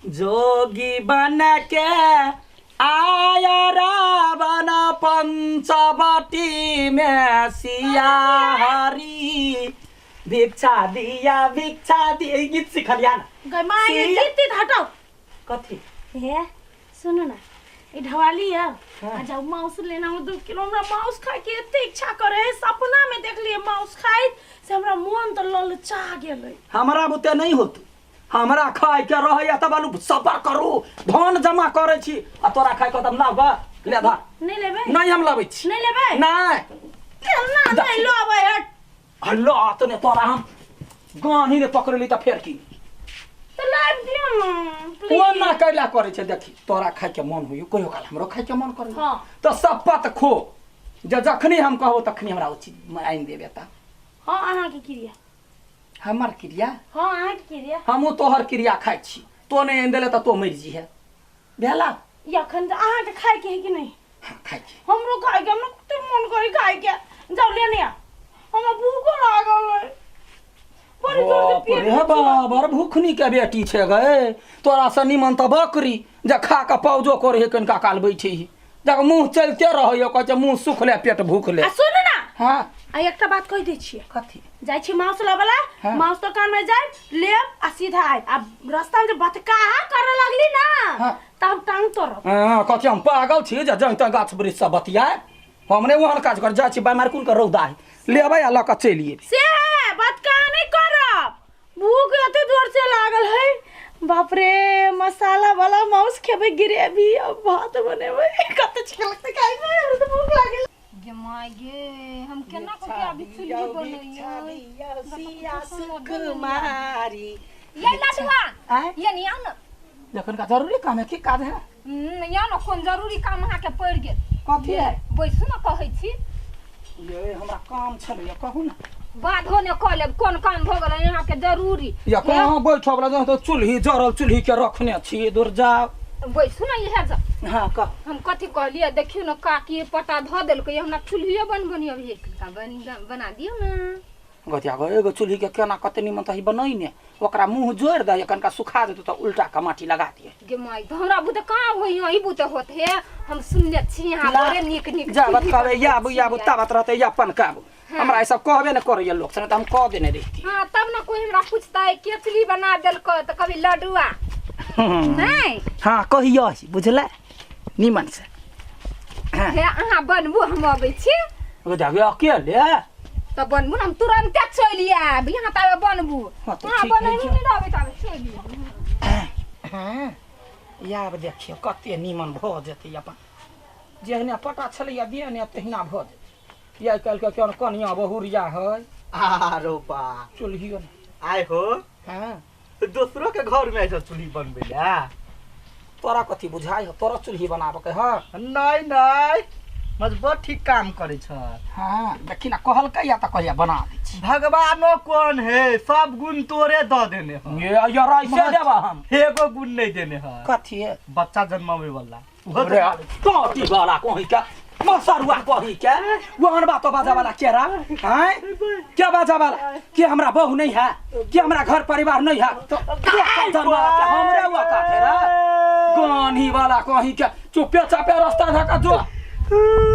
जोगी बन के आया रावण पंचवटी में सिया हरी भिक्षा दिया भिक्षा दिया। ई गीत सिखलिया ना। गै माय ये गीत तीत हटाउ। कथी? हे सुनू ना, ई ढवाली है। आ जाऊ माउस लेना हो 2 किलो। हमरा माउस खाए के एते इच्छा करे है, सपना में देखलिए माउस खाइत से हमरा मोन तो ललचा गेलै। हमरा बुते नहीं होत, हमरा खाय के रहैया तब आलू सबर करू, धन जमा करै छी आ तोरा खाय के तब ना बा ले धर। नहीं लेबै? नहीं, हम लबै छी। नहीं लेबै? नहीं। केना नहीं लेबै? हट। हल्लो तने तोरा हम गानी ने पकड़ली तऽ फेर की? तो लाइव दियो ना। ओ ना कैला करै छै। देखी, तोरा खाय के मन होइयो, कहियो काल हमरो खाय के मन करै। तऽ शपथ खो जे जखनी हम कहबो तखनी हमरा ओ चीज आनि देबे तऽ। हाँ, अहाँके क्रिया। हमर क्रिया? हाँ, अहाँके क्रिया। हमहूँ तोहर क्रिया खाइ छी। तो नहि आनि देले तऽ तो मरि जीहे भेला। ई अखन अहाँके खायके है कि नहीं? हाँ, खाइ छी। हमरो खायके, हमरा कते मन करे खायके। जाउ लेने आ, हमरा भूखो लागल है बड़ी जोर से। बाप पेट रे बाबर, भूखनी के बेटी छै गए। तोरा से निमन तऽ बकरी जे खा कऽ पौजो करे है, कनिका काल बैठे ही जब मुँह चलते रहै, कहै छै मुँह सुखले पेट भूखले। आ सुनू ना। हाँ। आ एकटा बात कहि दै छियै। कथी? जाइ छी माउस लबला। माउस दोकान में जायब, लेब आ सीधा आयब। आ रास्ता में जे बतकाहा करे लगली ना तऽ हम टांग तोड़ब। हाँ, कथी हम पागल छी जे जहाँ तहाँ गाछ वृक्ष सब बतियाए? हम नहि ओहन काज कर जाइ छी। बामार कोन के रौदा है, लेबै आ लऽ कऽ चलि एबै। से है, बतकाहा नहि करब। भूख एते जोर से लागल है, बाप रे। मसाला वाला माउस खेबै, ग्रेवी आ भात बनेबै, कते ठीक लगतै खाइमे। हमरा तऽ भूख लागल। गे माय गे, हम केना कऽ के अभी चुल्ही बनैयै? सिया सुकुमारी। ये लडुआ। आँय? ये नहीं आउ ना। जखन का जरूरी काम है, की काज है? या ना, कोन जरूरी काम अहाँके पड़ि गेल? कथी है? बैसू ने, कहै छी। ये हमरा काम छलैया, कहू ना। बाधो ने कऽ लेब, कोन काम भऽ गेलै अहाँके जरूरी? या कहाँ बैठब ला? तो चूल्ही जरल चूल्ही के रखने छी, दूर जाओ। बैसू ने इएह जा। हाँ, कह। हम कथी कहलियै, देखियौ ने, काकी पटा धऽ देलकै। हमरा चूल्हिए बनबनी अभी बना दियौ ने। गतिया गो, एगो चूल्ही के केना कते निमन तही बनैने, ओकरा मुंह जोड़ि दे, कनिका सुखा देतौ तऽ उल्टा के माटी लगा दिए। गे माय, तऽ हमरा बुते कहाँ होई? ई बुते होत हे। हम सुनले छी यहाँ बड़े नीक नीक जाबत चूल्ही कहबै बनबै याबू याबू छियै। ताबत रहतै अपन काबू। हमरा ई सब कहबे ने करैया लोक से, तऽ हम कह देने रहिती। हाँ, तब ने कोई हमरा पूछतै के चूल्ही बना देलकै, तऽ कभी लडुआ नहीं। हाँ, कहियो बुझलै निमन से। हे, अहाँ बनबू, हम अबै छी। ओ जाबे अकेले? तऽ बनबू ने, हम तुरन्ते चलि आयब। यहाँ ताबे बनबू। हाँ, तऽ अहाँ ठीक है। बनैबू नहि रहबै ताबे चलि आयब। हाँ, आब देखियौ कते निमन भऽ जेतै। अपन जेहने पटा छलैया देहने तहिना भऽ जेतै। आइ काल्हिके केहन कनिया बहुरिया है। आरो बा। चूल्हियो ने। आय हो। हाँ। दोसरो के घर में ऐसा चूल्ही बनबे ला? तोरा कथी बुझाइ हो, तोरा चूल्ही बनाबऽ के है? नहीं नहीं, मजबूत ठीक काम करे छ। हाँ, देखी ना, कहलकै या तऽ कहलियै बना दै छी। भगवानो कौन है, सब गुण तोरे द देने है। ये यार, ऐसे देबा हम। एगो गुण नहीं देने है। कथी है? बच्चा जन्मावे वाला। उहो रे टोटी वाला कहीं के, मसरुआ कहीं के, वहन बात बाजा वाला केरा हैं क्या बाजा वाला कि हमरा बहू नहीं है, कि हमरा घर परिवार नहीं है, तो जन्मा के हमरे हुआ का रे गानी वाला कहीं के। चुपे चापे रास्ता धक्का जो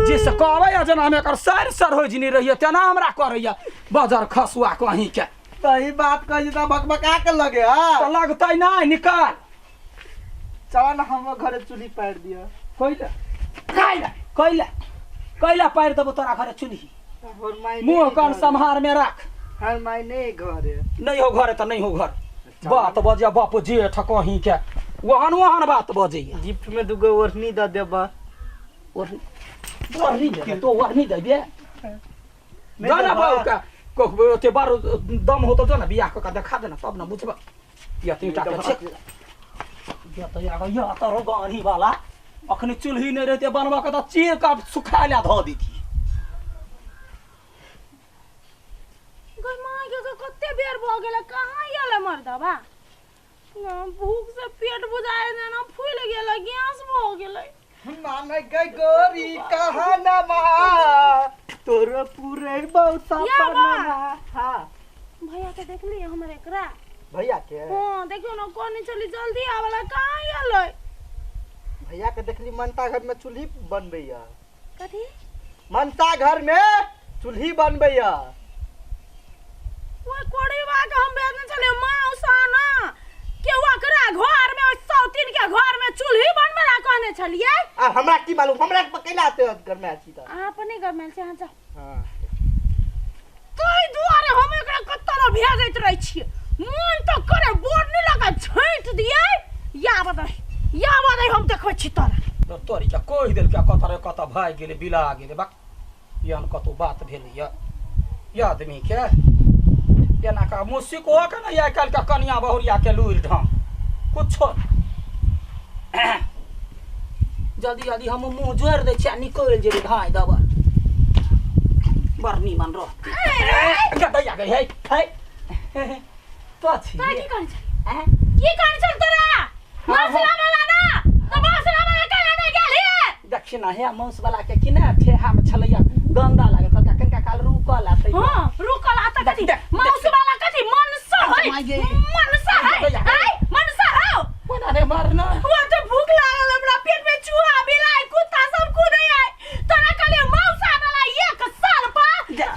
जिस कहबै आ जेना हम एकर सर सर हो जिनी रहिए तेना हमरा करैया बजर खसुआ कहीं के। सही बात कही त बकबका के लगे। हां। तो लगतै नहीं, निकाल। चल ना, हम घरे चूल्ही पार दिया। कैला कैला कैला कैला पारि देबो तोरा घरे चूल्ही? हमर माय मुँह कान सम्हार में राख। हमर माय नहीं घरे। नहीं हो घरे तऽ नहीं हो घर। बात बजिया बाप जेठ कहीं के, ओहन ओहन बात बजैया। गिफ्ट में दुगो ओढ़नी द देबा। ओढ़नी ओढ़नी देबै तो ओढ़नी देबे। नहीं जा ना। देबा। बाबू का कहबै ओते बार दम हो तऽ जो ना, बियाह कऽ के देखा देना, तब ना बुझबै। या तीन टा के छेक या तऽ या या तऽ गाड़ी वाला अखनी चूल्ही नहीं रहते बनबऽ के तऽ चीर के सुखा ला धऽ देती। गै माय के, कते बेर भऽ गेलै, कहाँ गेलै मर्दबा? ना भूख से पेट बुझाए ना फूलि गेलै, गैस भऽ गेलै। माने गई गोरी कहाँ नमा तोर पूरे बहुत या बा। सपना। हाँ। भैया के देखली हमर एकरा? भैया के? हां, देखियो ना, कोनी चली जल्दी आवेला, कहाँ आले? भैया के देखली मनता घर में चूल्ही बनबैया। कथी? मनता घर में चूल्ही बनबैया। वो कोड़ीवा के हम भेजने चले मौसा ना के ओकरा घर में, ओइ सौतीन के घर में चूल्ही बनबे ला कहने छलियै। आ हमरा की मालूम, हमरा कैला आते घर में आछी त। अहाँ अपने घर में से अहाँ जाओ। हां। ताहि दुआरे हम एकरा कतऽ ने भेजैत रहै छियै, मन तऽ करे बोर्ड नहि लगा छाँटि दियै। या बदै या बदै, हम देखबै छी तोरा। तो तोरी के कहि देलकै, कतऽ रे कतऽ भागि गेलै, बिला गेलै। बक, एहन कतौ बात भेलैया ये आदमी के? एना का मुसीको के ने आइ काल्हि के कनिया बहुरिया के लूरि ढंग कुछो नहि। जल्दी जल्दी हम मुँह जोड़ि दै छियै आ निकलि जेबै धाँइ दबल, बड़ नीमन रहतै। गदैया गई है है तो छी। तोरा की कहने छल? की कहने छल तोरा? मसला वाला ना तऽ मसला वाला केना नहि गेलही? देखी ना, हे मांस वाला के कि ने ठेहा में छलैया, गंदा लागे, कहलका कनिका काल रुकल आ तै। हाँ, रुकल आ तऽ कथी? देख, देख। माउस वाला कथी मनसा है? माय गे। मनसा है। गैया, गैया। आय मनसा हौ। ओना रे मारना। वो तो भूख लागल हमरा, पेट में चूहा बिलाई कुत्ता सब कूदे आय। तोरा कहलिए मौसा वाला एक साल पा तोरा।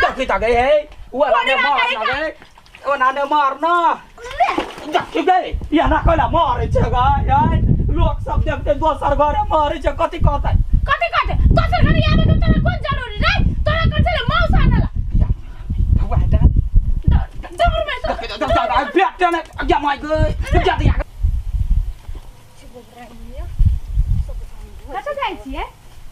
देखी त गई है ओना ने कोने मारना कहिका? गई, ओना ने मारना। ले। देखी गई, एना कहला मारै छै गाय? आय लोक सब देखते, दोसर घरे मारै छै, कथी कहतै? कथी कहते? दोसर घर आबे के तोरा कोन जरूरी रे? तोरा कहै छले मौसा आनला। भगवान डाल। जबर में तो पेट ने या my गई जा दिया। कतऽ जाइ छियै?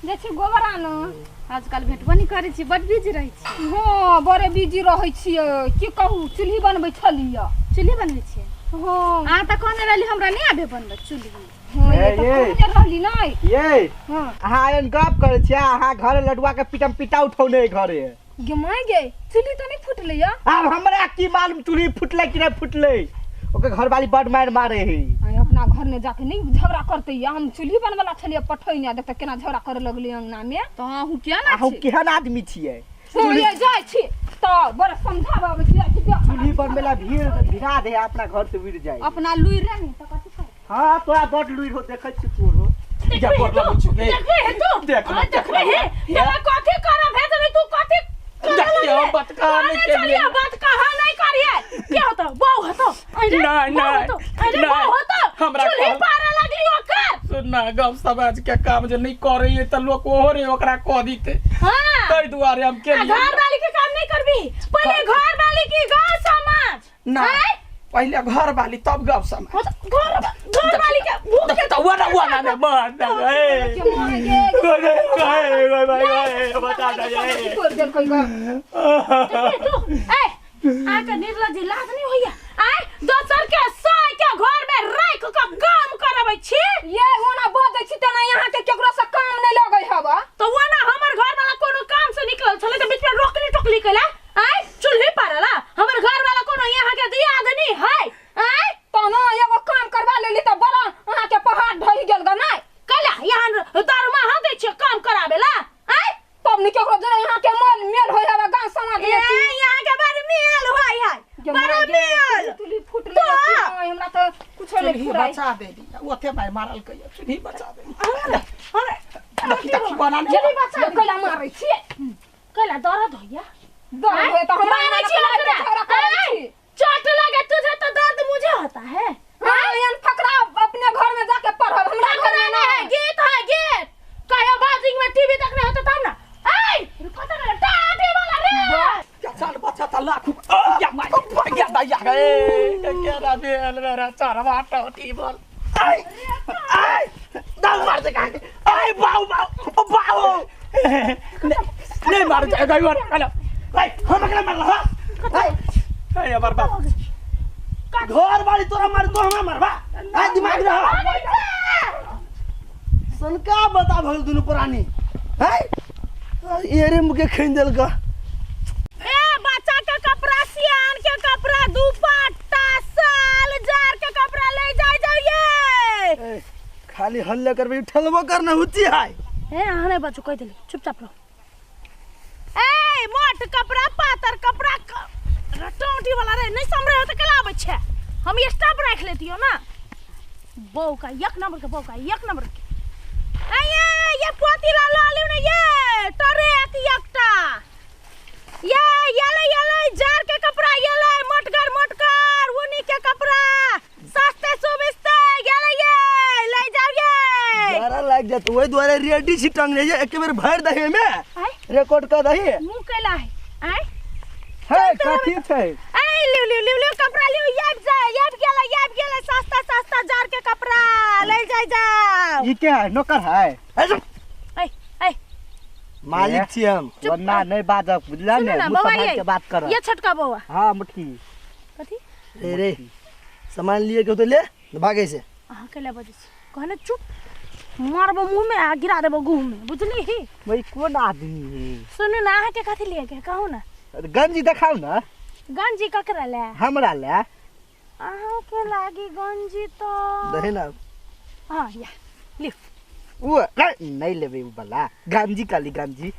जाइ छियै गोबर आनऽ। आजकल भेटबो नहि करै छी, बड बिजी रहै छी। हँ, बड़े बिजी रहै छियै, की कहू, चूल्ही बनबै छलियै। चूल्ही बनबै छियै? हँ। अहाँ तऽ कहने रहली हमरा नहि आबे बनबै चूल्ही। हँ, ए, ये तऽ ये। कहने रहली नहि। ये। हँ। अहाँ एहन गप करै छियै, अहाँ घरे लडुआ के पिटम पिटा उठौने अइ घरे। गे my गे, चूल्ही तऽ नहि फुटलै या? आब हमरा की मालूम चूल्ही फुटलै कि नहि फुटलै, ओकर घरवाली बड मारि मारे है। आइ अपना घर में जाके नहीं झगड़ा करते या? हम चूल्ही बनबला छलियै पठैने, देखते केना झगड़ा करे लगलै अंगना में। तऽ अहूँ किया ना अहूँ छी? केहन आदमी छियै? हँ, ये जाइ छी तऽ बड़ा समझाबऽ आबै छी, जाइ छी देख। चूल्ही बनबेला भीड़ भिड़ा दे, अपना घर से उड़ जाए। अपना लुरि रहे ने तऽ कथी करबै? हाँ, तोरा बड लुइर हो, देखै छी तोरो। जा देखबे गोर तू? लगै छी गे। देखबे हे तू? देख ले, हाँ, देख देखबे ले। हे? तोरा कथी करब भेजली तू, कथी करऽ देखियौ, लगले? बात कहाँ नहि कहने केलियै। छलियै, बात कहाँ नहि करियै। के होतौ? बहू होतौ? अरे, नहि, बहू नहि, होतौ? अरे, नहि। बहू होतौ? हमरा चूल्ही कहल- पारऽ लगली ओकर। सुनना, गप समाज के काम जे नहीं करे तऽ लोक ओहो रे ओकरा कह दीते। हाँ। ताहि दुआरे हम आ केलियै। घर वाली के काम नहीं करबी? पहले घर वाली की गांव समाज? ना, आँय? पहिले घर वाली तब गप समाज। हाँ तो घर घर वाली के भूख के तऽ ओना ओना ने मार दे। ए, गे my गे। गए, गए, गए, गए, बता दे। की कर देलकै ग? तू ए आके निर्लज लाज नहीं होइया? आय दोसर के साय के घर में राख के काम करबै छी। ये ओना बजै छी तेना यहाँ के केकरो से काम नहि लगै हवा। तो वो ना हमर घर वाला कोनो काम से निकलल छलै त बीच में रोकली टोकली कैला? आय चूल्ही पारला हमर घर वाला कोनो यहाँ के दियादनी है? आय तहन एगो काम करवा लेली तऽ बड़ा अहाँ के पहाड़ ढहि गेल ग। नहि कैला यहाँ दरमाहा दै छियै काम कराबेला? आय तब नि केकरो जेना यहाँ के मोल मेल होय हवा गांव समाज ए में की। यहाँ के बड़ मेल होय है, गे बड़ my गे, मेल। चूल्ही फुटलै तो? कि नहि, हमरा तऽ कुछो नहि चूल्ही फुराइ। बचा देली, ओते माय मारल कहियो, चूल्ही बचा देली। अरे अरे। देखी देखी बना ने। चूल्ही बचा ये कैला मारै छियै? कैला दर्द होइया? दर्द होय तऽ हमरा मारै छी एना ओकरा। झगड़ा करै आय, छी। चोट लगे तुझे तो दर्द मुझे होता है। हाँ, एहन फकरा अपने घर में जाके पढ़ब, हमरा घर फकरा में नहीं है, नहि। गीत है गीत। कहियो बाजिंग में टीवी देखने होता तब ना। आय कत गेलै टाटी वाला रे? क्या साल बच्चा था लाख या my या दैया गे केरा भेल मेरा चरवा टोटी बोल। आय आय दाऊ मार दे कहाँ के। आय बाऊ बाऊ बाऊ नहीं मार जाएगा गई और कल भाई, हम एकरा मारला हा? भाई, आय हमर बाप घर वाली तोरा मार तो हमरा मारबा? आ दिमाग रह सनका बता भल दुनु प्राणी है, एरे मुके खैन देलका। ए बच्चा के कपड़ा, सियान के कपड़ा, दुपट्टा, साल जार के कपड़ा ले जाय जाइए। ए, खाली हल्ला करबे, ठलबो करना हुची है। ए अहाँ नहीं बचू, कह देली, चुपचाप रहो। ए मोट कपड़ा, पातर कपड़ा, टोटी वाला रे नहीं समरे हो त केला आबै छै हम स्टाफ राख लेतियो ना बहू का एक नंबर के बहू का एक नंबर के ए ये पोती ला ला लिउ ने ये तोरे एक एकटा ये ये ले जार के कपड़ा ये ले मोटगर मोटगर ऊनी के कपड़ा सस्ते सुबिस्ते ये ले ये ले जाओ ये जारा लाग जात ओहि दुआरे रेडी छी टंगने जे एक बेर भरि दही में आय रिकॉर्ड कर दही मुंह कैला है आय है कथी छै ए लिउ लिउ लिउ लिउ कपड़ा लिउ याब जा याब गेला याब गेला सस्ता सस्ता जार के कपड़ा ले जाय जाओ ई के है नौकर है ए ए मालिक छी हम वरना नहीं बाजब बुझला सुनू ने ना मुँह बौआ सम्हाल ये के बात कर ये छोटका बौआ हाँ मुटकी कथी रे रे सामान लिए के तो ले भागे से अहाँ के ले बजै छी कहने चुप मारबो मुंह में आ गिरा देबो गुह में बुझली ही वही कौन आदमी है सुनू ना अहाँ के कथी लिए के कहू ना गंजी देखाउ ना गंजी ककरा ले हमरा ले अहाँ के लागी गंजी तो दही ना हाँ या लिउ उ नहीं लेबे उ वाला गंजी काली गंजी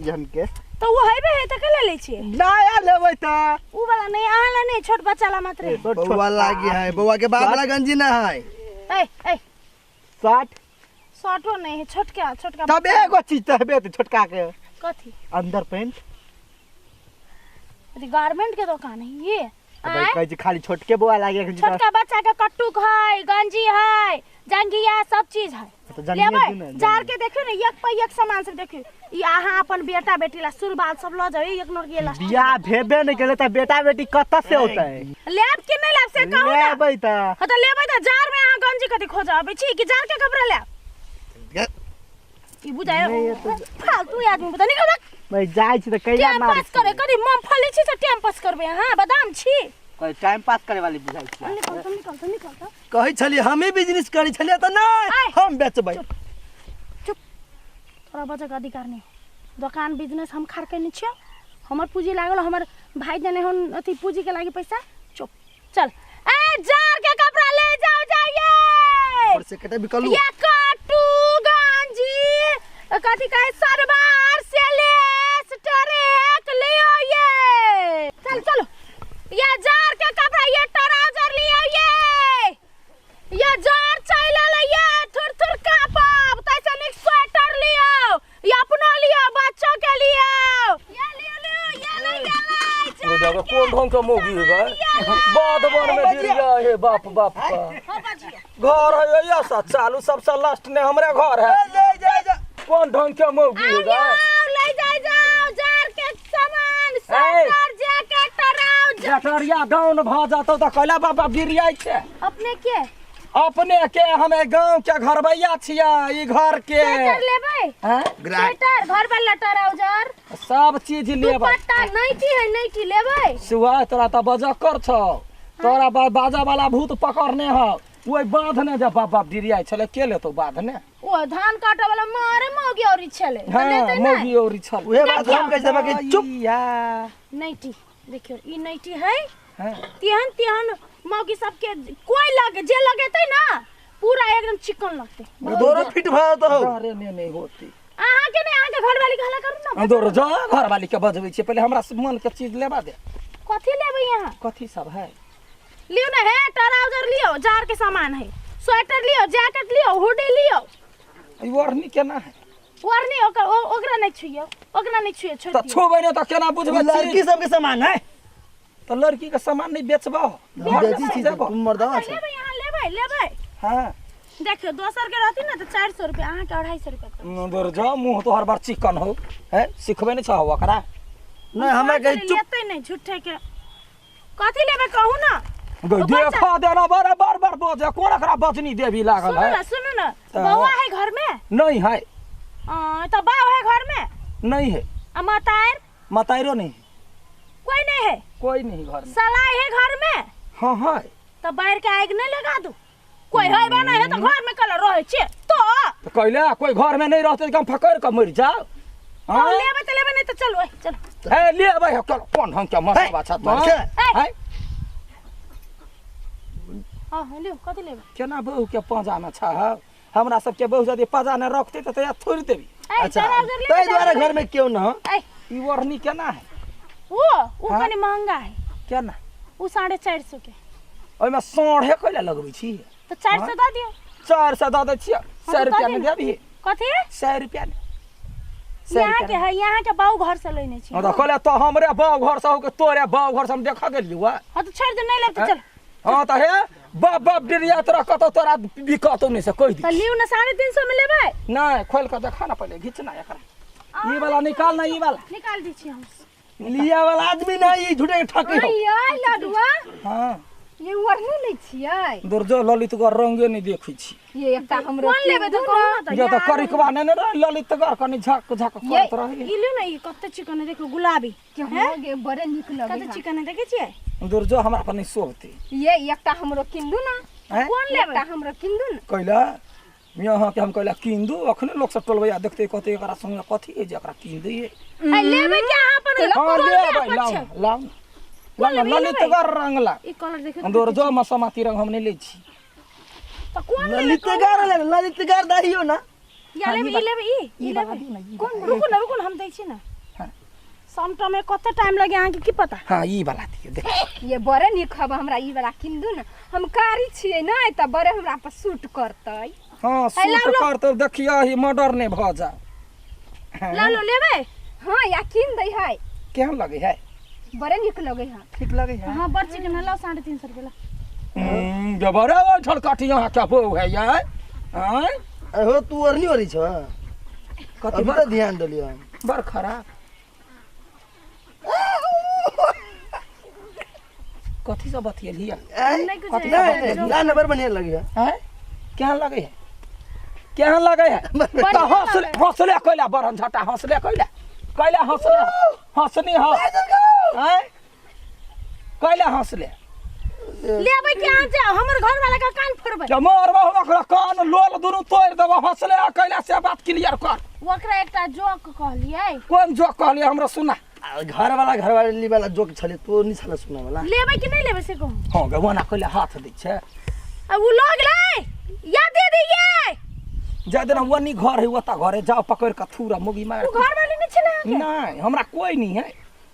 जन के तो वो हेबे है त के ले लै छियै नया लेबै त उ वाला नहीं अहाँ ला नहीं छोट बच्चा ला मात्र है। बौआ लागी है बौआ के बाप वाला गंजी ना है ए ए 60 शर्टो नहीं है छोटका छोटका तब एगो चीज त हेबे त छोटका के कथी अंदर पेंट अथी गारमेंट के दुकान है ये भाई आँय? कहै छै खाली छोटके बौआ लागे छोटका बच्चा के कट्टुक है गंजी है जंगिया सब चीज है तो जंगिया लेबै दू ने, जार के देखियो ने एक पे एक सामान सब देखियो ई अहाँ अपन बेटा बेटी ला सुरबाल सब ल जाओ एक नोर गेला बियाह भेबे नहीं केले त बेटा बेटी कतऽ से होतै लेब कि नहीं लेब से कहू ना लेबै त हाँ तो लेबै त जार में अहाँ गंजी कथी खोज अबै छी कि जार के कपड़ा लेब ई बुझाय फालतू आदमी बुझा निकल भाग। मैं जाइ छी त कैला टाइम मार पास करे कथी मूंगफली छी से टाइम पास करबै अहाँ बादाम छी टाइम पास करे वाली बुझाइ छी निकल त निकल त निकल त कहै छलियै हमे बिजनेस करै छलियै तऽ नहि आय। हम बेचबै चुप तोरा बचक अधिकार नहीं दोकान बिजनेस हम खार कैने छियौ हमर पूंजी लागल हमर भाई देने हन अथी पूंजी के लागी पैसा चुप चल ए जार के कपड़ा ले जाओ जाइए और से कटे बिकलू ये कट्टू गंजी कथी कहे सरबार से लेस टरेक लियो ये चल चलो ये जार के कपड़ा ये ट्राउजर लियो ये ये जार चल ले ये थुर थुर कापब तैसे निक स्वेटर लियो ये अपनो लियो बच्चों के लियो ये लियो लियो ये ले ये ले ओ देखो कोन ढंग के मौगी है गए बाध वन में गिर गया हे बाप बाप का हाँ बाजियो घर है ये सा चालू सबसे लास्ट ने हमरे घर है ले जा जा कोन ढंग के मौगी है गए आओ ले जाए जाओ जार के सामान स्वेटर जैकेट ट्राउजर जटरिया डाउन भ जातो त कहला बाबा गिर छै अपने के अपने के हमे गांव के घरबैया छियै ई घर के स्वेटर लेबै हैं? स्वेटर घर वाला ट्राउजर सब चीज लेबै दुपट्टा नाइटी है नाइटी लेबै सुबह तोरा त बजक्कर छौ तोरा बाजा वाला भूत पकड़ने हौ ओहि बाध ने जब बाप बाप डिरियाइ छलै के लेतौ बाध ने ओ धान काटे वाला मारे मौगी औरी छलै त हाँ लेतै नै मौगी औरी छल उहे बात हम कहै छलियै कि चुप या नाइटी देखियौ ई नाइटी है हाँ तेहन तेहन मौगी सबके कोई लगे जे लगेतै ना पूरा एकदम चिकन लगतै दोरो फिट भऽ जेतौ डरे ने नहीं होती अहाँ के नहीं अहाँ के घरवाली के हल्ला करू ना दौड़ जा घरवाली के बजबै छियै पहिले हमरा मन के चीज लेबा दे कथी लेबै अहाँ कथी सब है लियो ना है ट्राउजर लियो जार के सामान है स्वेटर लियो जैकेट लियो हुडी लियो ई ओढ़नी केना है ओढ़नी ओकर ओकरा नहीं छुइयो ओकरा नहीं छुइयो छोड़ तऽ दियौ छुबै ने तऽ केना बुझबै लड़की सबके सामान है तऽ लड़की के सामान नहीं बेचबो बेची छी तुम मर्दवा अच्छा, छै लेबै अहाँ लेबै लेबै हाँ देखियो दोसर के रहती ना तो 400 रुपया अहाँ के 250 रुपया दौड़ जा मुँह तोहर बार चिकन हो है सिखबै नहीं छहो ओकरा नहीं हमरा कहे चुप लेते नहीं झूठे के कथी लेबै कहू ना गई देखा देना बार बार बार बजे कोन एकरा बजनी देवी लागल सुनू है ना सुनू ना तऽ- बौआ है घर में नहीं है तो बाप है घर में नहीं है आ मतार मताइरो नहीं है कोई नहीं है कोई नहीं घर में सलाई है घर में हाँ हाँ तो बाहर के आग नहीं लगा दू कोई है बा नहीं है तो घर में कल रहे छे तो तो कहले कोई घर में नहीं रहते तो हम फकड़ के मर जाओ तो लेबै तो लेबै नहीं तो चलो ए, चलो ए ले भाई चलो कोन ढंग के मस्त बात मर छै। है हाँ हाँ लियो कथी लेबै केना बहू के पाँजा में छह हमरा सबके बहू यदि पाँजा ने रखते तऽ तैया थोड़ि देबी ए अच्छा ट्राउजर लेबै ताहि दुआरे घर में क्यों न हो ए ई ओढ़नी केना है वो हाँ? कनी महंगा है क्या ना ओ 450 के। ओहिमे साढ़े कैला लगबै छी? तऽ 400 दऽ दियौ। 400 दऽ दै छियै। 100 रुपया नहि देबही? कथी? 100 रुपया नहि। यहाँ के है, यहाँ के बाऊ घर से लेने छी। हां तऽ कहले तऽ हमरे बाऊ घर से हो के तोरे बाऊ घर से हम देखऽ गेलियौ। हां तऽ छोड़ि दे, नहीं लेब तऽ चल। हां तऽ हे बाप बाप डिरिया तोरा कतौ तोरा बिकतौ नहि से कहि दी। तऽ लिउ ने 350 में लेबै। नहीं खोल के देखा ना पहले, घिच ना एकरा। ई वाला निकाल ना, ई वाला निकाल दै छी हम। लिया वाला आदमी ना, ई झूठे के ठकी हो। ये लडुआ हां ये ओढ़नी लै छियै? दुर्जो ललितगढ़ रंगे नहीं देखै छी। ये एकटा हमरो कोन लेबै तऽ कहू ना। तऽ जे तऽ करिकवा ने रहे ललितगढ़ कनि झक झक करत रहे। ई लिउ ना, ई कते चिकन है देखो, गुलाबी के हो गे, बड़े नीक लगै कते चिकन है देखै छियै? दुर्जो हमरा पर नहीं शोभते। ये एकटा हमरो किन दू ना। कोन लेबै? एकटा हमरो किन दू ना। कैला यहाँ के हम कैला किन दू, अखने लोक सब टोलबैया देखते कहते एकरा संगे कथी है जे एकरा किन दिए। आ लेबै के अहाँ अपन? हां लेबै, लाउ लाउ लाउ ललितगढ़ रंग ला। ई कलर देखियौ। दुर्जो मसमाती रंग हम नहीं लै छी। तऽ कोन लेबै? ललितगढ़ ले, ललितगढ़ दहियो ना। या लेबै ई लेबै, ई लेबै। कोन? रुकू ना, रुकू ना, हम दै छी ना। हां समटा में कते टाइम लगे अहाँ के की पता। हां ई वाला दियौ देख। ये बड़े नीक हब, हमरा ई वाला किन दू ना। हम कारी छियै नै तऽ बड़े हमरा पर सूट करतै। हां सूट करतै, देखियो ही मर्डर नै भऽ जा। ला लो लेबै? हां या किन दै है। केहन लगै है? बड़े नीक लगै है। ठीक लगै है? हां बड़ चिकन है, लाओ 350 रुपया ला। जे बड़े ओठल काटी यहाँ क्या बो है यार? आय अहो तू ओरनी ओरी छ। कथी? अभी तऽ ध्यान देलियो हम। बड़ खराब कथी सब बतियेलियै? नहीं कुछ। कथी? नहीं ना, नंबर बढ़िया लगे है। हैं केहन लगै है? केहन लगै है? तऽ हंसले हंसले कैला बरहन झटा हंसले कैला कैला हंसले हंसनी ह हैं कैला हंसले? लेबै के अहाँ जाओ, हमर घर वाला के कान फोड़बै। जब मरबो हम ओकरा कान लोल दुनू तोड़ि देबो। हंसले कैला से बात क्लियर कर। ओकरा एकटा जोक कहलियै। कोन जोक कहलियै हमरा सुना। घर वाला घर वाली वाला जोक छले, तो नहीं छले सुना वाला। लेबै कि नहीं लेबै से कहू। हां गे ओना कैला हाथ दै छै? आ उ लग गेलै या दे दियै। जा देना वनी घर है ओता घर है, जाओ पकड़ के थूरा मुगी मार। उ घर वाली नहीं छले अहाँके? नहीं हमरा कोई नहीं है,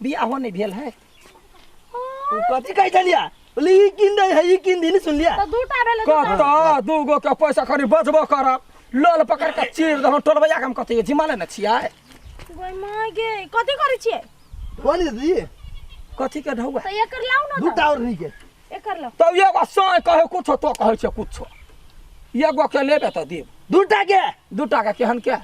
बियाह नहीं भेल है। उ कथी कहै छलिया? बोले ई किन दे है, ई किन दे, नहीं सुन लिया। तऽ दूटा भेलै। कत दूगो के पैसा खरी बचबो करब, लोल पकड़ के चीर दहो टोलबैया के। हम कथी जिमा लेने छियै? गै माय गे, कथी करै छियै? कौन दे दी कथी के ढौआ? तऽ एकर लाउ ना। दूटा और नहीं के एकर लाउ। तब एगो साँय कहे कुछो तो कहै छै कुछो। एगो के लेबे तऽ देब। दूटा के? दूटा के केहन के?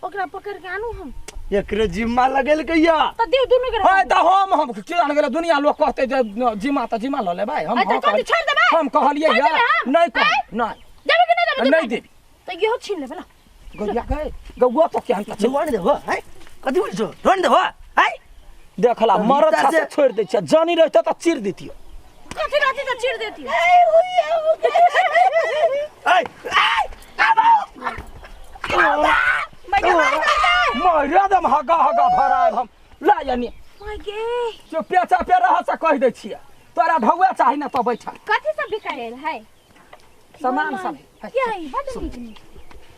ओकरा पकड़ के आनू हम। एकरे जिम्मा लगेल कहिया? तऽ दियौ दुनू के। है तऽ हम किया गेलै दुनिया लोग कहते जे जिमा तऽ जिमा लऽ लेबै हम। तऽ कथी छोड़ि देबै? हम कहलियै छोड़ि देबै हम? नहीं कह नहीं देबै कि नहीं देबै? नहीं देबी। तऽ इहो छीन लेबै ला। गौया गए गौआ तो केहन के छै? ढोन देबो है? कथी बोल छो? ढोन देबो है? देखला मरद रीता से छोड़ि दै छै, जानी रहते तऽ चीर दितियो। कथी रहती तऽ चीर देतियो। ऐ मारि दम हगा हगा भरायब हम ला यानी। माय गे जो पेचा पे रह से कहि दै छियै तोरा ढौआ चाही ना तऽ बैठा। कथी सब बिकायल है सामान सब है? के है? बड नीक नीक।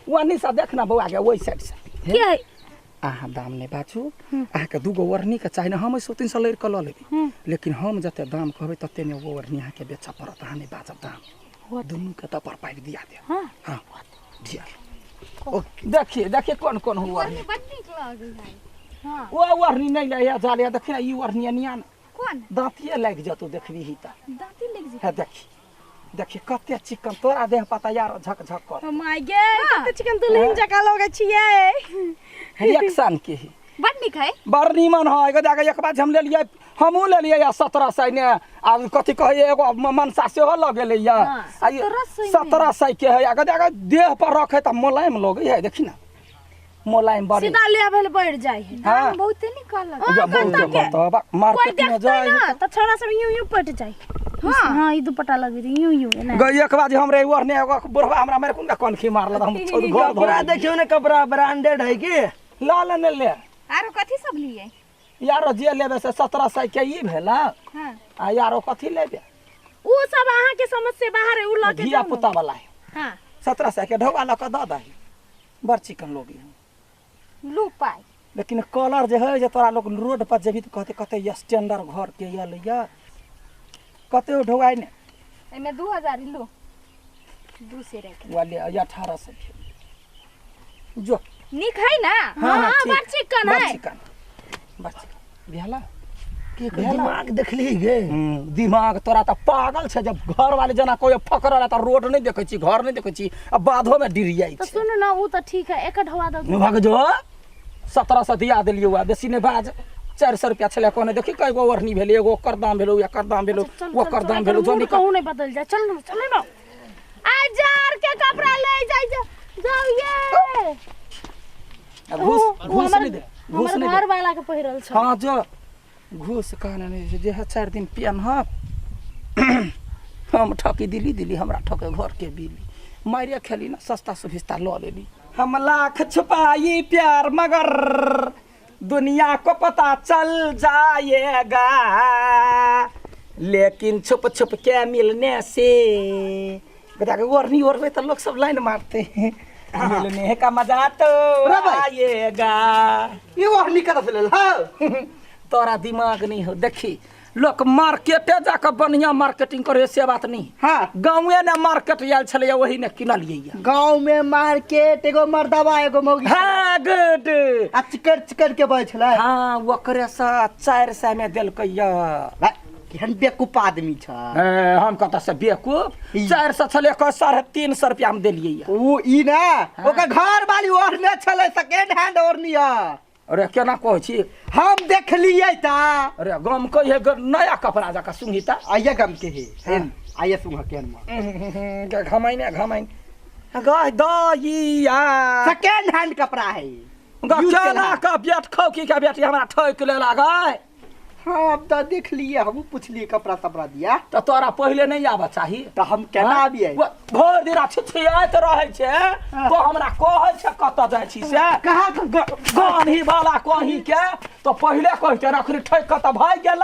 ओनी से देख ना बौआ के, ओहि साइड से। के है? अहाँ दाम नहि बाजू। अहाँके दूगो ओढ़नीके चाही ने, हम 150 300 लड़ि कऽ लऽ लेबै, लेकिन हम जते दाम कहबै तते मे ओ ओढ़नी अहाँके बेचऽ पड़त। अहाँ नहि बाजब दाम, दुनूके तऽ पर पाइप दिया देब। हाँ दिया। देखिए देखिए कोन कोन हो ओढ़नी। बड नीक लगै है। हां ओ ओढ़नी नहीं ले जा ले, देखी ना ई ओढ़नी नियान। कोन? दाँतिये लागि जतौ देखबी ही तऽ। दाँती लागि जेतौ? हे देखी देखी कते चिकन तोरा देह पता यार झक झक कर। माय गे, कते चिकन दुल्हन जकाँ लगै छियै। रिएक्शन के ही बड नीक है। बड़ नीमन है। एगो जाके एक बार हम लेलियै, हमहूँ लेलियै या 1700 ने। आ कथी कहै एगो मनसा सेहो लऽ गेलै या 1700 के है। एगो जाके देह पर रखे तऽ मोलायम लगै है, देखी ना मोलायम बड़ी। सीधा लेवल बढ़ जाइ है। हाँ बहुते निकलत। बहुत कोई मार्केट में देखतै जाए ना तऽ छोरा सब यूं यूं पट जाइ। हां हां ई दुपट्टा लगे रही यूं यूं एना। गई एक बार हमरे ओढ़ने एगो बुढ़वा हमरा मारे कोन कनखी मारल, हम छोड़ घर कपड़ा देखियो ने, कपड़ा ब्रांडेड है की? ला ले ने ले। आरो कथी सब लिए? यारो जे लेबे से 1700 के ई भेला। हां आ यारो कथी लेबे? उ सब अहाँ के समझ से बाहर है, उ लऽ के धिया जाउ ना। पुता वाला है। हां 1700 के ढौआ लऽ कऽ दऽ दही, बड़ चिकन लोग लू पाइ। लेकिन कलर जे है जे तोरा लोग रोड पर जेबही तऽ कहते कते स्टैंडर्ड घर के यल या। कते ढोआइ ने एमे 2000 लो दू से रख वाले 1800 जो निक है ना। हां बड़ चिकन है, बड़ चिकन, बड़ चिकन भेला के दिमाग देखली गे। दिमाग तोरा त पागल छै, जब घर वाले जना कोई फकरला त रोड नहीं देखै छी, घर नहीं देखै छी, आ बाधो में डिरियाई त सुन ना उ त ठीक है, एक ढवा दो भाग जो 1700 दिया देलियो, आ बेसी नै बाज 400 रुपया छले कोने देखी कई गो ओढ़नी भेलै, एगो ओकर दाम भेलो, एकर दाम भेलो, ओकर दाम भेलो, जो कहू नहीं बदल जा। चल न चल न आ जार के कपड़ा ले जाय जाओ ये घूस घूस नहीं दे, घूस नहीं घर वाला के पहिरल छ। हां जो घूस कहने नहीं जे है 4 दिन पियन ह हम ठकी दिली दिली हमरा ठके घर के बिली मारिया खेली ना सस्ता सुभिस्ता ल लेली। हम लाख छुपाई प्यार मगर दुनिया को पता चल जाएगा, लेकिन छुप छुप के मिलने से बेटा के ओढ़नी ओढ़बे तो लोग सब लाइन मारते हैं, मिलने का मजा तो आएगा। ये ओढ़नी कतऽ से लेल हौ? तोरा दिमाग नहीं हो। देखी लोग मार्केटे जाकर बढ़िया मार्केटिंग करे से बात नहीं। हाँ गाँवे ने मार्केट आयल छलै वही ने किनलियै। गाँव में मार्केट एगो मर्दवा एगो मौगी। हाँ गुड आ चिकर चिकर के बजै छलै। हाँ ओकरे से 400 में देलकै। केहन बेवकूफ आदमी छ। हम कतऽ से बेवकूफ? 400 छलै 350 रुपया में देलियै। ओ ई ना ओकर घर वाली ओढ़ने छलै सेकेंड हैंड ओढ़नी है। अरे केना कहै छी? हम देखलियै ता। अरे गम कहिए नया कपड़ा जका सुंघी ता। आइए गम के हे आइए सुंघ के हम घमाइन घमाइन गह दइया सेकेंड हैंड कपड़ा है। केना का बेट खौकी के बेटी हमरा ठोक ले लागै। हाँ अब तो देख लिए हम पूछलिए कपड़ा सपड़ा दिया तो तोरा पहले नहीं आबऽ चाही तो हम केना आबियै? भरि दिन छिछियाइत रहै छै तो हमरा कहै छै कतऽ जाइ छी से कहाँ गनही वाला कहीं के तो पहिले कहते अखनी ठोक कऽ तऽ भागि गेल।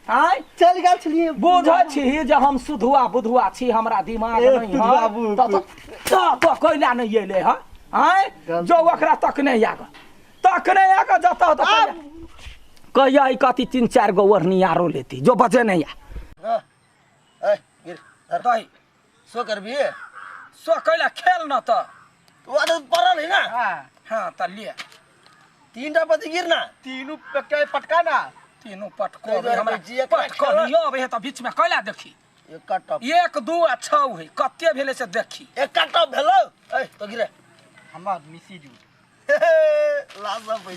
आँय चलि गेल छलियै। बुझै छी जे हम सुधुआ बुधुआ छी हमरा दिमाग नहीं है तो कैला नहीं एलै हँ? आँय जो ओकरा तक नहीं आग तक नहीं आग जतऽ तऽ कहिया कथी 3-4 गो ओढ़नी आरो लेती जो बजे नहीं आ। दही सो करबी सो कैला खेल न त वो तो पड़ल है ना। हाँ त ले 3टा पति गिर ना तीनू के पटका ना तीनू पटको हमरा पटको नहीं आबै है त बीच में कैला देखी एक टप 1 2 आ 6 है कते भेलै से देखी एक टप भेलौ। ए तो गिरे हमरा मिसी दू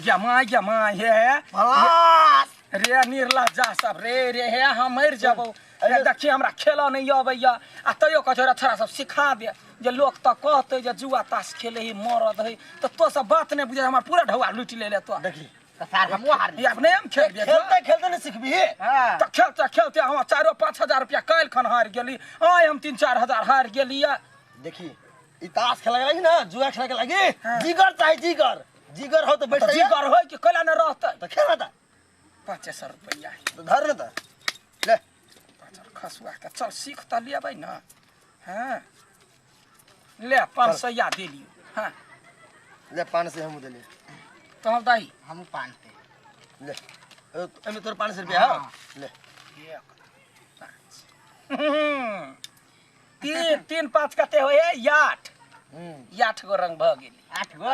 जमा जमा हे रे निर्लज्जा सब रे रे हे हम मरि जबौ। देखिए हमरा खेल नहीं अबैया आ तैयो कहै छै छोरा सब सिखा दे जे लोक तऽ कहतै जे जुआ ताश खेले ही मरद है तो तो सब बात नहीं बुझे हमरा पूरा ढौआ लूटि ले तो देखी खेलते खेलते नहीं सिखबी। तो खेलते खेलते हम 4-5 हजार रुपया काल्हि खन हारि गेली आइ हम 3-4 हजार हारि गेली। देखी ई ताश खेले लागी ना जुआ खेले लागी जिगर चाही जिगर जिगर हो तो बैठ जिगर हो कि कैला न रहतै त खेल त 500 रुपया तो धर न त ले खसुआ के चल सीख त लेबै न। हां ले 500 या दे लियो। हां ले 500 हम देलियो तो हम दाई हम 500 ले एमे तोर 500 रुपया हो ले 1 5 3 3 5 कते होय 8 8 गो रंग भ गेली 8 गो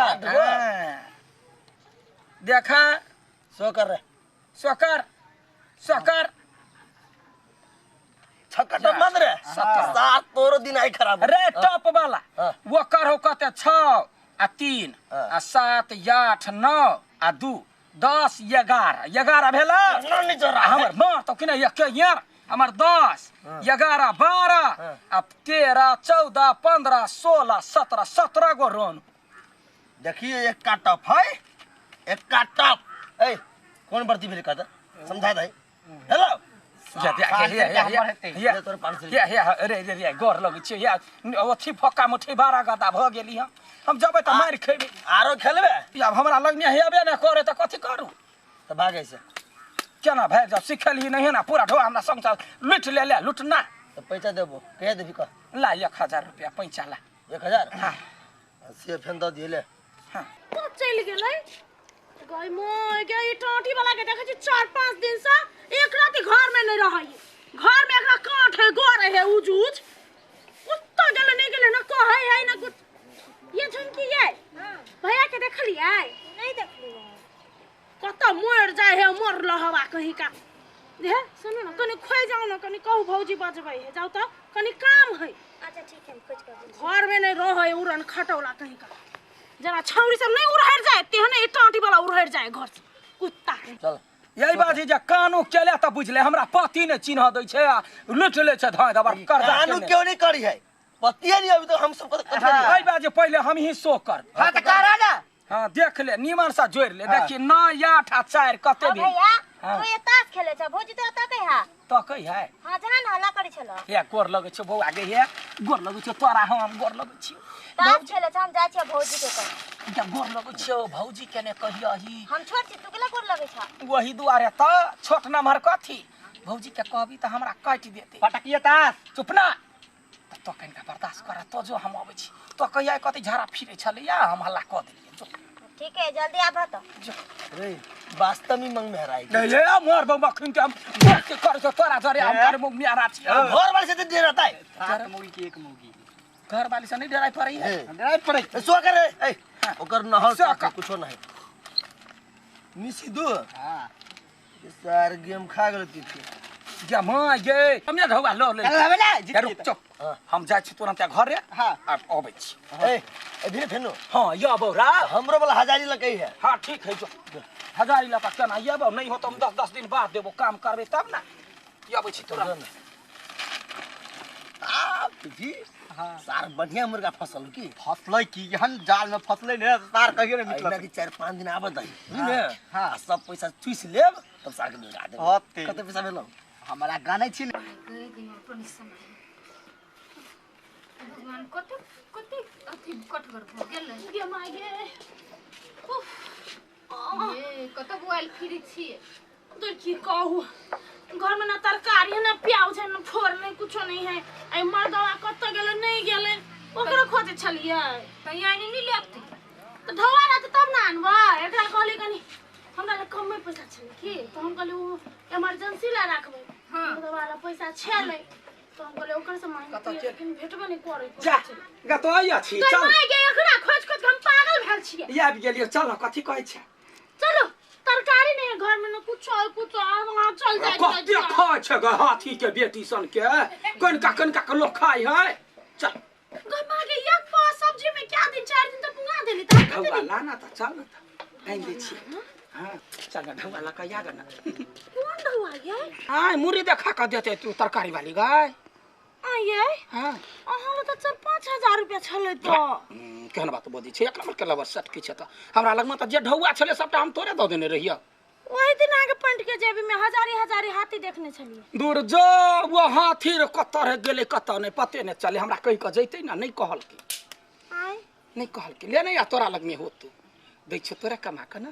देखा सो कर रे सो कर सो कर छक्का टप मत रे 7 तोरो दिन आई खराब रे टप वाला वो कर हो कते 6 आ 3 आ 7 8 9 आ 2 10 11 11 भेला हमर मां तो किने एक यार हमर 10 11 12 आ 13 14 15 16 17 17 गो रन। देखिए एक का टप है एक का टप। ए कौन बर्ती भेल कहता समझा दे। हेलो या या या या तोर 500 या या रे रे रे गोर लगै छै या ओथी फक्का मुठी 12 गदा भ गेली हम जबै त मारि खेबै आरो खेलबे आब हमरा लगने हेबे न करे त कथी करू त भागै से केना भागि जाब सिखलही नहीं ना पूरा ढोआ हमरा संग लूट ले ले लूट ना त पैसा देबो कहिया देबी कह ला 1000 रुपया पैसा ला 1000। हां से फेन the दिए ले। हां तो चलि गेलै गय मोय गे ई टाटी वाला के देखै छी 4-5 दिन से एक राति घर में नहीं रहै घर में एकरा कांठ है गोर है उज उज कुत्ता गेले नहीं गेले ना कहै है ना कुछ। ये झुमकी ये भैया के देखलियै? नहीं देखलियै। कत मर जाय है मर लहवा कहीं का। हे सुनू ना कनी खोइ जाऊ ना कनी कहू भौजी बजबै है जाऊ त कनी काम है। अच्छा ठीक है हम खोज कर दे। घर में नहीं रहे उड़न खटौला कहीं का। जना छौरी सब नहीं उड़हर जाए तेहने ई टाटी वाला उड़हर जाए घर से कुत्ता के। चल यही बाजी जे कानू केले त बुझले हमरा पति ने चिन्ह दै छै आ लुट ले छै धाय दबर कर्जा कानू क्यों नहीं करी है पति नहीं अभी तो हम सब यही बाजी पहले हम ही सो कर। हां त करा ना। हां देख ले निमन सा जोड़ ले देखी 9 8 आ 4 कते भेल। भैया तू ये ताश खेले छ भौजी तो तकै है तकै है। हां जहन हल्ला करै छल हे गोर लगै छ बौआ गे हे गोर लगै छ तोरा हम गोर लगै छी ताश खेले छ हम जाइ छी भौजी के कह या गोर लगै छ भौजी के ने कहियही हम छोट छी तू केला गोर लगै छ वही दुआरे त छोट नम्बर कथी भौजी के कहबी त हमरा काटि देते पटकिए ताश। चुप ना त कनिका बर्दाश्त कर तो जो हम अबै छी तो कहिया कथी झाड़ा फिरै छलैया हम हल्ला क देलियै जो। ठीक है जल्दी आबह त जो रे वास्तव में मंग में हराई नहीं ले मोर बम अखन के हम के कर छ तोरा जरे हम कर मुंह में हरा छी घर वाले से तो डराता है चार मुर्गी की एक मुर्गी घर वाले से नहीं डराई पड़ै है डराई पड़ै सो करे ए ओकर नहर कुछो नहीं मिसी दो। हां सार गेम खा गेल तीथी जा मां गे हम ने ढौआ ल ले ना रुक चुप हम जाइ छी तुरंत घर रे। हां आ अबै छी ए ए फेनो। हां यबौ रा हमरो वाला हजारी लकै है। हां ठीक है जो हजारी लका केना यबौ नहीं हो त हम 10-10 दिन बाद देबो काम करबे तब ना यबै छी तुरंत। आ जी हां सार बढ़िया मुर्गा फसल की फसलै की एहन जाल में फसलै ने सार कहियो ने निकलत कि 4-5 दिन आबत है बुझले। हां सब पैसा चूस लेब तब सार के लगा देब। कते पैसा भेलौ हमरा गानै छी अपन समय भगवान कते कते अथी कटगर भ गेल गे my गे। उफ ये कत बुआल फिरी छी तो की कहू घर में ना तरकारी है ना प्याज है ना फोर नहीं कुछो नहीं है। आई मर्दवा कत गेले नहीं गेले ओकरो खोजे छलियै त यानी नहीं लेबते त ढौआ रहत तब ना आनबै। एकरा कहली कनी हमरा लग कमे पैसा छलै की त हम कहली उ इमरजेंसी ला राखबै। हां मर्दवा ला पैसा छलै त हम कहली ओकर से मांग लेकिन भेटबे नहीं करै। जा ग तो आइ छी चल माय गे एकरा खोज खोज हम पागल भेल छियै। आबि गेलियै चल कथी कहै छै चलो तरकारी नहीं है घर में ना कुछ और कुछ और वहां चल जाए। कते खाय छै ग हाथी के बेटी सन के कनका कनका के लोग खाय है। चल ग मां के एक पाव सब्जी में क्या दिन 4 दिन त पुगा देली त ढौआ ला ना त चल न त आइन दै छी। हां चल न ढौआ ला के आ ग न। कोन ढौआ ये? आय मुरी देखा के देते तू तरकारी वाली गाय। आ ये हां अहाँ ल त 4-5 हजार रुपया छलै त केहन बात बजै छै एक नंबर के लवर सेट की छै त हमरा लगमे त जे ढौआ छलै सबटा हम तोरे दऽ देने रहियै। ओहि दिन आगे पंट के जेबी में हजारी हजारी हाथी देखने छलियै। दूर जो वो हाथी रे कत रह गेलै कत नहीं पते नहीं चले हमरा कहि के जैतै ना नहीं कहलकै। आय नहीं कहलकै ले नहीं आ तोरा लगमे होतौ दै छै तोरा कमा के ना।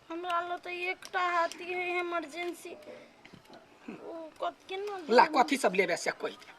हमरा ल त एकटा हाथी है इमरजेंसी ओ कत केना ला कथी सब लेबे से कहि दे।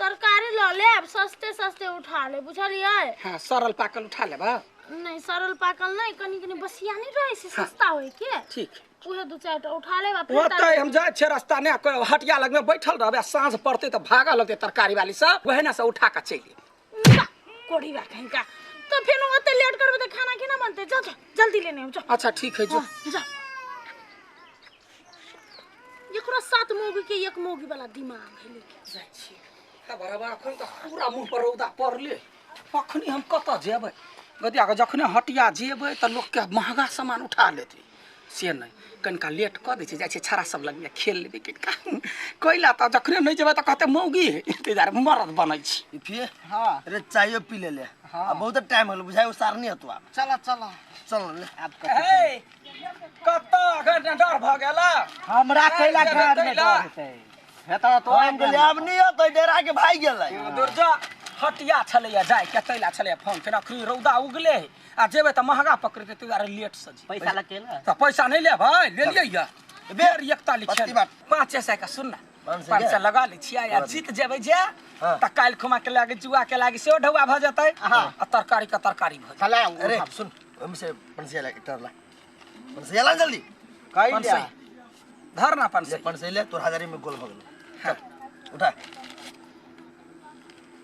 तरकारी ल लेब सस्ते सस्ते उठा ले बुझलियै। हां सरल पाकल उठा लेबा? नहीं सरल पाकल नहीं कनी कनी बसिया नहीं रहे से सस्ता होय के। ठीक उहे 2-4 टा उठा लेब फिर ओतै हम जाइ छै रास्ता ने हटिया लग में बैठल रहबे साँझ पड़ते त भागा लगते तरकारी वाली सब वहे ना से उठा के चलि आएब। कोड़ी बा कहीं का तो फिर ओते लेट करबे त खाना केना बनते? जा जा जल्दी लेने आओ जा। अच्छा ठीक है जो जा। एकरा 7 मौगी के एक मौगी वाला दिमाग है लेके जाइ छी त बराबर अखन त पूरा मुंह पर रौदा पड़ले अखनी हम कत जेबै गदिया के जखने हटिया जेबै त लोक के महंगा सामान उठा लेतै से नहीं कनिका लेट क दै छै जाइ छै छड़ा सब लगमे खेल लेबै कनिका कैला त जखने नहीं जेबै त कहते मौगी है इंतजार मरद बनै छी। फिर हां अरे चाय पी ले ले। हां बहुत टाइम होल बुझाय उ सार नहीं हतवा। चला चला चल ले आप ए कत अखन डर भ गेला हमरा कैला घर में डर हेतै हेता तो हम गेले आब नहीं हतै डरा के भाग गेलै। दुर्जा हटिया छलैया जाय के तैला छलैया फोन केना अखनी रौदा उगले आ जेबै त महंगा पकड़ते तू आर लेट से जी पैसा लगे ना त पैसा नहीं ले भाई ले लियै या बेर 41 500 का सुन ना 500 लगा ले छियै आ जीत जेबै जे त काल्हि खुमा के लागे जुआ के लागे सेहो ढौआ भ जेतै आ तरकारी के तरकारी भ जेतै। अरे सुन ओहिमे से 500 ला एकटा ला 500 ला जल्दी कहि लिया धर ना 500। 500 ले तोर हजारी में गोल भ गेलो। चल उठा।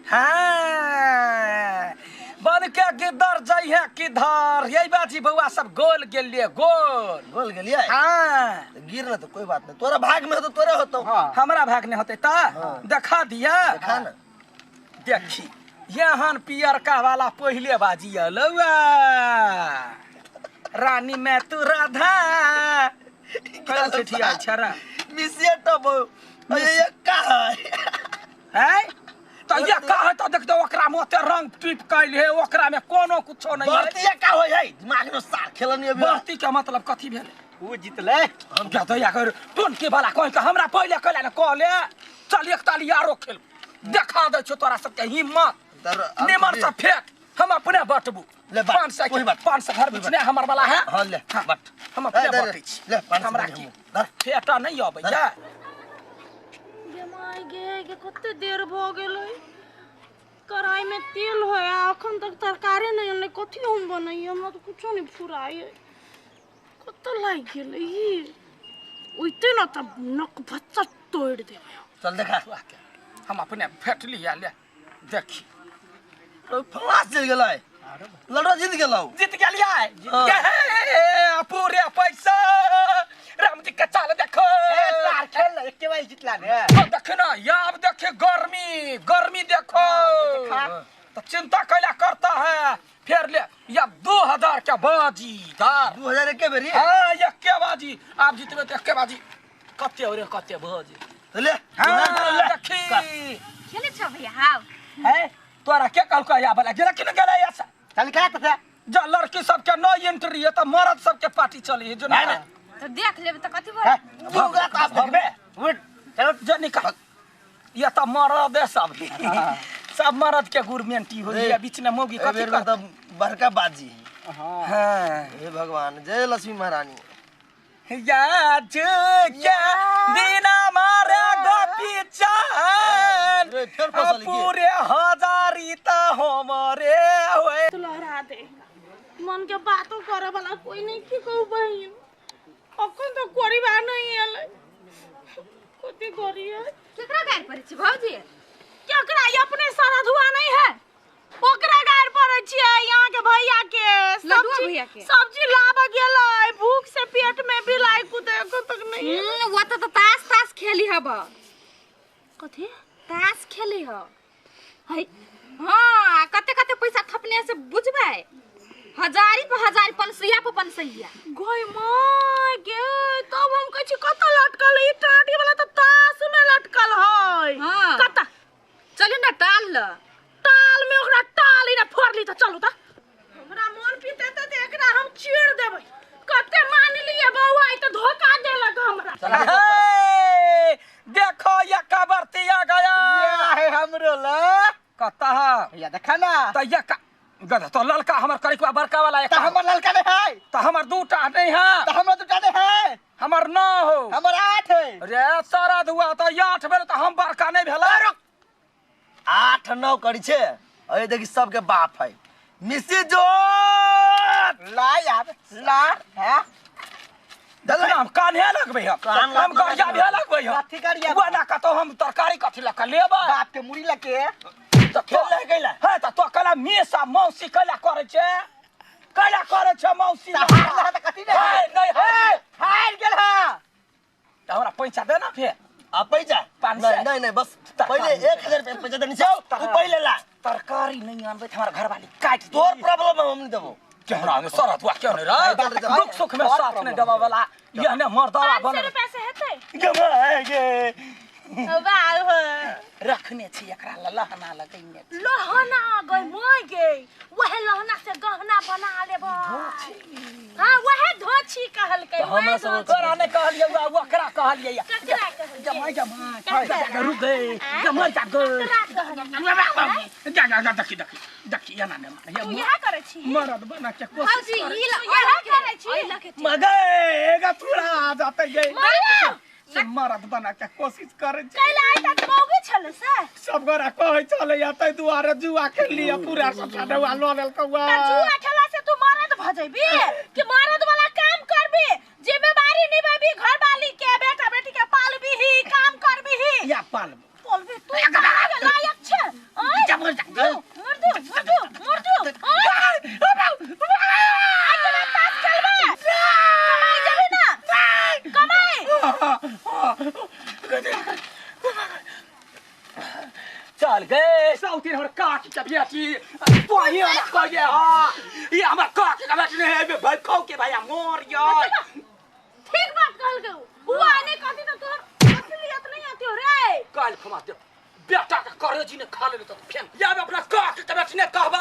हाँ बन के गिदर जाइ है किधर यही बाजी बउआ सब गोल गेलिए गोल गोल गेलिए। हाँ गिर ना तो कोई बात नहीं, तोरा भाग में हो तो तोरे होतो। हाँ। हमरा भाग नहीं होते ता। हाँ। देखा दिया देखा ना। देखी यहाँ पियरका वाला पहले बाजी अलौआ रानी मैं तू राधा कल ठिया छरा मिसिया टप ये का है है तो ये का है तो देख दो ओकरा में ओते रंग टिप कैल है ओकरा में कोनो कुछो नहीं है। बढ़ती का होय है दिमाग में सार खेलनी अभी। बढ़ती के मतलब कथी भेल? उ जीतले हम क्या तो या कर टोन के वाला कह के हमरा पहले कहला ने कहले चल एक ताली आरो खेल देखा दे छो तोरा सबके हिम्मत निमन से फेंक हम अपने बटबू। 500 के 500 घर बीच ने हमर वाला है। हां ले बट हम अपने बटै छी। ले 500 हमरा की फेटा नहीं अबैया। गे my गे गे कते देर भ गेलै, कढ़ाई में तेल है आ अखन तक तरकारी नहीं अनलै, कथी हम बनैयै? हमरा तऽ कुछो नहीं फुराइ कत लागि गेलै ई ओइते न त नक भच्चा तोड़ देबै। चल देखा हम अपने फेट लिया ले देखी तो फलास चल गेलै लड़ो जीत गेलौ। जीत गेलियै पूरे पैसा राम जी के चाल देखो। ए सार खेल एके बार जीतला ने। तो देख ना अब देखे गर्मी गर्मी देखो तो चिंता कैला करता है। फिर ले या 2000 के बाजी दार 2000 के बेरी। हां एक बाजी आप जीतबे त एक बाजी कते हो रे कते बाजी तो ले। हां देखी खेले छ भैया। हां है तोरा के कहलको या वाला गेला कि न गेला ऐसा चल का त जो लड़की सब के नो एंट्री है त मर्द सब के पार्टी चली है जो ना तो देख लेब त कथि बोल दूगा त देखबे उठ चलो जो निकाल ये त मर्द है सब सब मर्द के गुरमेंटी हो या बीच में मौगी कथि कर त बड़का बाजी। हां हे भगवान जय लक्ष्मी महारानी। या के बिना मारे गोपी चांद फिर फसल पूरे हजारी त हमरे होए। तू लहरा दे मन के बातो करे वाला कोई नहीं की कहू बहिन अखन तो परिवार नहीं एलै कथी करिए? केकरा गारि पड़ै छी भौजी? केकरा अपने सारा धुआ नहीं है ओकरा गारि पड़ै छियै यहाँ के भैया के सब्जी भैया के सब्जी लाब गेलै भूख से पेट में बिलाई कुदे अखन तक नहीं। वो तो ताश ताश खेली हब। कथी ताश खेली ह? है हां कते कते पैसा थपने से बुझबै हजारी पर हजारी 500 पर 500। गय my गे तब हम कहै छी कत लटकल ई टाटी वाला त ताश में लटकल है। हां कत चलू ना टाल ल टाल में ओकरा टाल ना फोड़ली त चलू त हमरा मोन पीते त एकरा हम चीर देबै। कते मान लिए बौआ ई त धोखा देलक हमरा। देखो ये कबरतिया गया है हमरो ल कता या देखा ना त ये गधा तो ललका हमर करिकवा बड़का वाला त हमर ललका नहीं है त हमर दूटा नहीं है त हमर दूटा नहीं है हमर 9 हो हमर 8 है रे सारा धुआ त 8 भेल त हम बड़का नहीं भेला। 8 9 करी छे अरे देखी सबके बाप है मिसी जो ला यार ला है देखना हम कान्हे लगबै हम गरिया भे लगबै हम कथी गरिया वो ना कतो हम तरकारी कथी लक लेबै बाप के मुड़ी लके त खेल ले गेला है त तो कला मेसा मौसी कला करै छे कला करै छे मौसी त हार त कथी नहीं नहीं हार गेल हा त हमरा पैसा दे ना फेर आ पैसा 500 नहीं नहीं नहीं बस पहले 1000 रुपया पैसा देनी छौ तू पहले ला तरकारी नहीं आनबै त हमर घरवाली काट तोर प्रॉब्लम हम नहीं देबो। केहरा में सरत हुआ क्यों नहीं रे दुख सुख में साथ नहीं देवा वाला यह ने मर्दावा बन 500 रुपया से हेतै गमाए वाह हो रखने छी एकरा ल लहना लगैने लहना गई मोय गे वहे लहना से गहना बना लेबै। हां वहे धोछी कहलकै हमरा सब तोरा नै कहलियै ओकरा कहलियै ककरा कहलियै जमाई जमाई जा रुक गए जमाई जा गए जा जा देखी देखी देखी एना नै मारे तू इहा करै छी मरद बना के कोशिश भौजी ई इहा करै छी मगे एगा पूरा जाते गए से मरद बना के कोशिश करै छी कैला आइ तक मौगी छलै से सब गोरा कहै छलै या तै दुआरे जुआ खेललियै पूरा सब छडुआ ल लेलकौ त जुआ खेला से तू मरद भ जइबी कि मरद वाला काम करबी? जिम्मेवारी जिम्मेदारी निभाबी घर वाली के बेटा बेटी के पालबी ही काम करबी ही या पाल पालबी तू कमाए लायक छे आय मर दो मर दो मर दो आय आइ के बाद ताश खेलबे कमाई जेबी ना कमाई चल गए साउथी हमर काकी के बेटी तोही हमरा कहिए हां ये हमर काकी के बेटी नहीं है भाई खाओ के भैया मोर यार ठीक बात कहल गऊ उ आने कहती तो तोर असलियत नहीं आती हो रे काल खमा दे बेटा के करेजी ने खा लेले तो फेन या अपना काकी के बेटी ने कहबा।